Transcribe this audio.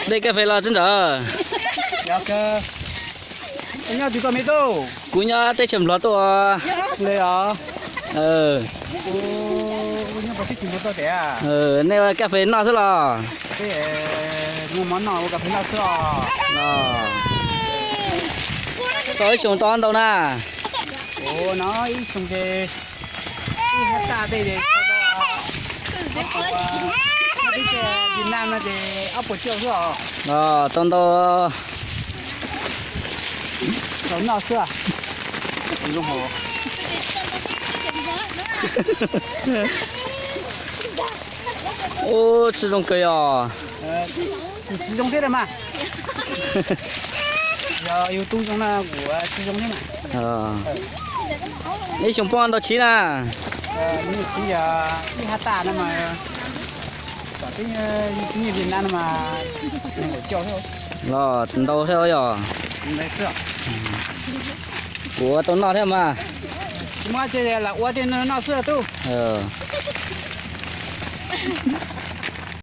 Dej kaj fes los txiv ntxawm? Kuv nyob teb chaws Nplog tuaj. Nej ua kaj fes noj xwb los? Sau ib xyoo tob ntau na? Ib xyoo ces ib hab taj tej, Vib Naj no ces ob puas caug xwb os. Tau ntau. Tau noj xwb. Ub, tsis zoo kawg yog. Kuv tsis zoo thiab mas. Yog yus tub zoo na kuv tsis zoo thiab mas. Ib xyoo poob ntau tshib na? Tshib yog ib hab taj no mas, kom twb nyiaj Vib Naj no mas nees nkaum caug thiab. Los ntau thiab yog. Kuv ua tau noj thiab mas. Tsis muaj tsi, lam ua tej no noj xwb tub.